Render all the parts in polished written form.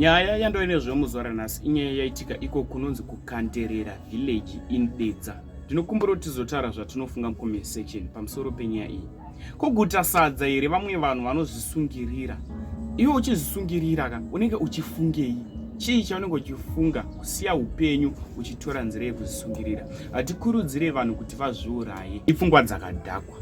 Nyaya yandoinezvo muzuva ranhasi inyaya yaitika iko kunonzi kuKanterera village in Dedza. Ndinokumbira kuti tizotaura zvatinofunga mucomment section pamusoro penyaya iyi. Kuguta sadza here vamwe vanhu vanozvisungirira? Iwe uchizvisungirira ka unenge uchifungei? Chii chaunenge uchifunga kusiya upenyu uchitora nzira yekuzvisungirira? Hatikurudzire vanhu kuti vazviuraye. Ipfungwa dzakadhakwa.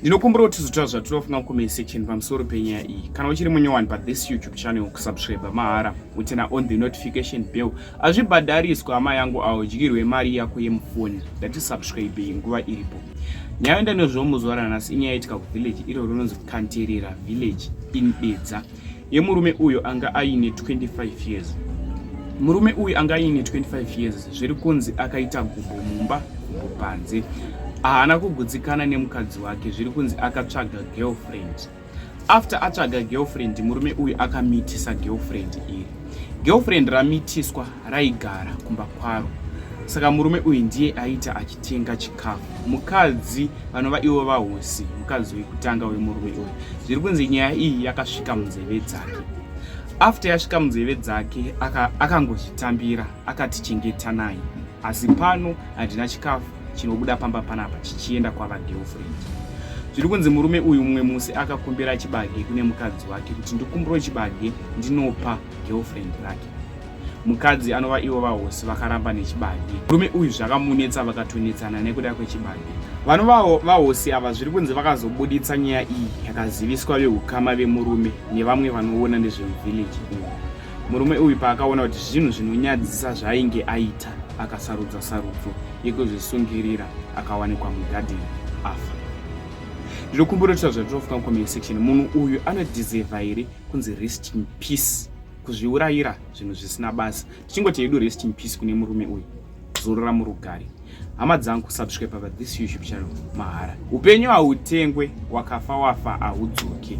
Ndinokumbira kuti tizotaura zvatinofunga mucomment section pamusoro penyaya iyi. Kana uchiri munyowani pathis YouTube channel, kusubscribe mahara, uturn on the notification bell. Hazvibhadhariswa hama yangu, audyirwe mari yako yemufoni. Ndati subscribe nguva iripo. Nyaya yandanozvawo muzuva ranhasi inyaya yaitika kuvillage iro rinonzi Kanterera village in Dedza, yemurume uyo anga aine 25 years. Murume uyu anga aine 25 years, zviri kunzi akaita gumbo mumba, gumbo panze. Haana kugutsikana nemukadzi wake, zviri kunzi akatsvaga girlfriend. After atsvaga girlfriend, murume uyu akamitisa girlfriend iri. Girlfriend ramitiswa raigara kumba kwaro, saka murume uyu ndiye aita achitenga chikafu. Mukadzi vanova ivo vahosi, mukadzi wekutanga wemurume uyu, zviri kunzi nyaya iyi yakasvika munzeve dzake. After yasvika munzeve dzake, akangozvitambira akati, "Chengetanai, asi pano handina chikafu chinobuda pamba panapa chichienda kwava girlfriend." Zviri kunzi murume uyu mumwe musi akakumbira chibage kune mukadzi wake kuti, "Ndikumbiro chibage ndinopa girlfriend rake." Mukadzi anova ivo vahosi vakaramba nechibage. Murume uyu zvakamunetsa, vakatonetsana nekuda kwechibage. Vanova vahosi ava, zviri kunzi vakazobuditsa nyaya iyi, yakaziviswa veukama vemurume nevamwe vanoona nezvemuvillage umu. Murume uyu paakaona kuti zvinhu zvinonyadzisa zvaainge aita, akasarudza sarudzo yekuzvisungirira, akawanikwa mugadheni afa. Ndinokumbira kuti zvatinofunga mucomment section. Munhu uyu anodeserva here kunzi rest in peace, kuzviurayira zvinhu zvisina basa? Tichingoti hedu rest in peace kune murume uyu, zorora murugare. Hama dzangu, subscribe pa this YouTube channel mahara. Upenyu hautengwe, wakafa wafa, haudzoke.